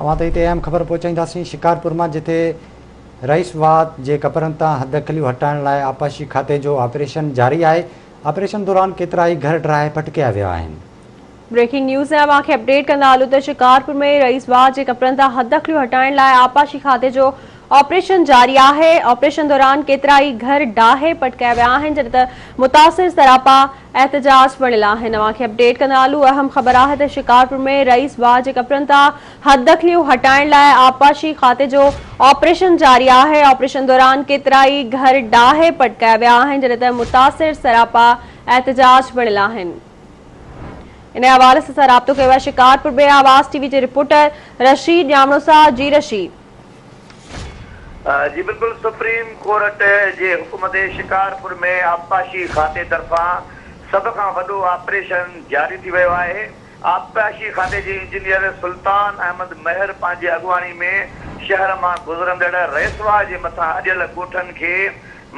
اوهان تائين هتي اهم خبر پهچائينداسين شڪارپور مان جتي رئيس واهه جي ڪپرن تان حددخليون هٽائڻ لاء آبپاشي کاتي جو آپريشن جاري آهي، آپريشن دوران ڪيترائي گهر ڊاهي پٽ ڪيا ويا آهن. بريڪنگ نيوز ۾ اوهان کي اپڊيٽ ڪندا هلون ته شڪارپور ۾ رئيس واهه جي ڪپرن تان حددخليون هٽائڻ لاء آبپاشي کاتي جو آپريشن جاري آهي، آپريشن دوران ڪيترائي گهر ڊاهي پٽ ڪيا ويا آهن، جڏهن ته متاثر سراپا احتجاج بڻيل آهن. اوهان کي اپڊيٽ ڪندا هلون اهم خبر آهي ته شڪارپور ۾ رئيس واهه جي ڪپرن تان حددخليون هٽائڻ لاء آبپاشي کاتي جو آپريشن جاري آهي، آپريشن دوران ڪيترائي گهر ڊاهي پٽ ڪيا ويا آهن، جڏهن ته متاثر سراپا احتجاج بڻيل آهن. ان حوالي سان اسان رابطو ڪيو آهي شڪارپور ۾ آواز ٽي وي جي رپورٽر رشيد ڄامڙو سان جي رشيد. جي بلڪل سپريم ڪورٽ جي حڪم تي شڪارپور ۾ آبپاشي کاتي طرفان سڀ کان وڏو آپريشن جاري ٿي ويو آهي، آبپاشي کاتي جي انجنيئر سلطان احمد مهر پنهنجي اڳواڻي ۾ شهر مان گذرندڙ ريسواهه جي مٿان اڏيل ڳوٺن کي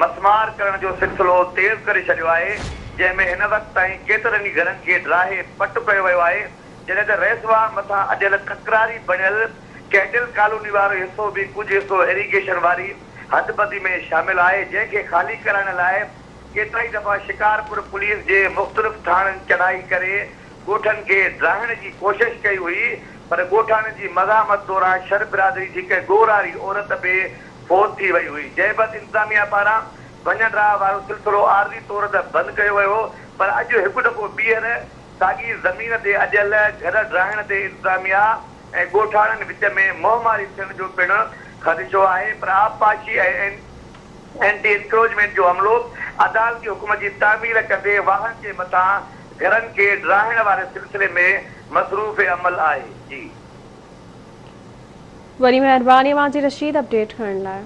مسمار ڪرڻ جو سلسلو تيز ڪري ڇڏيو آهي، جنهن ۾ هن وقت تائين ڪيترن ئي گهرن کي ڊاهي پٽ ڪيو ويو آهي، جڏهن ته ريسواهه مٿان اڏيل تڪراري بڻيل ڪيٽل ڪالوني وارو حصو به ڪجهه حصو ايريگيشن واري حدبندي ۾ شامل آهي، جنهن کي خالي ڪرائڻ لاء ڪيترائي دفعا شڪارپور پوليس جي مختلف ٿاڻن چڙهائي ڪري ڳوٺن کي ڊاهڻ جي ڪوشش ڪئي هئي پر ڳوٺاڻن جي مزاحمت دوران شر برادري جي هڪ ڳورهاري عورت به فوت ٿي وئي هئي، جنهن بعد انتظاميا پاران ڀڃ ڊاهه وارو سلسلو عارضي طور ته بند ڪيو ويو پر اڄ هڪ دفعو ٻيهر ساڳي زمين تي اڏيل گهر ڊاهڻ تي انتظاميا ۽ ڳوٺاڻن وچ ۾ منهن ماري ٿيڻ جو پڻ خدشو آهي پر آبپاشي ۽ اينٽي انڪروچمينٽ جو عملو عدالتي حڪم جي تعميل ڪندي واهن جي مٿان گهرن کي ڊاهڻ واري سلسلي ۾ مصروف عمل آهي. جي. وڏي مهرباني اوهان جي رشيد اپڊيٽ ڪرڻ لاء.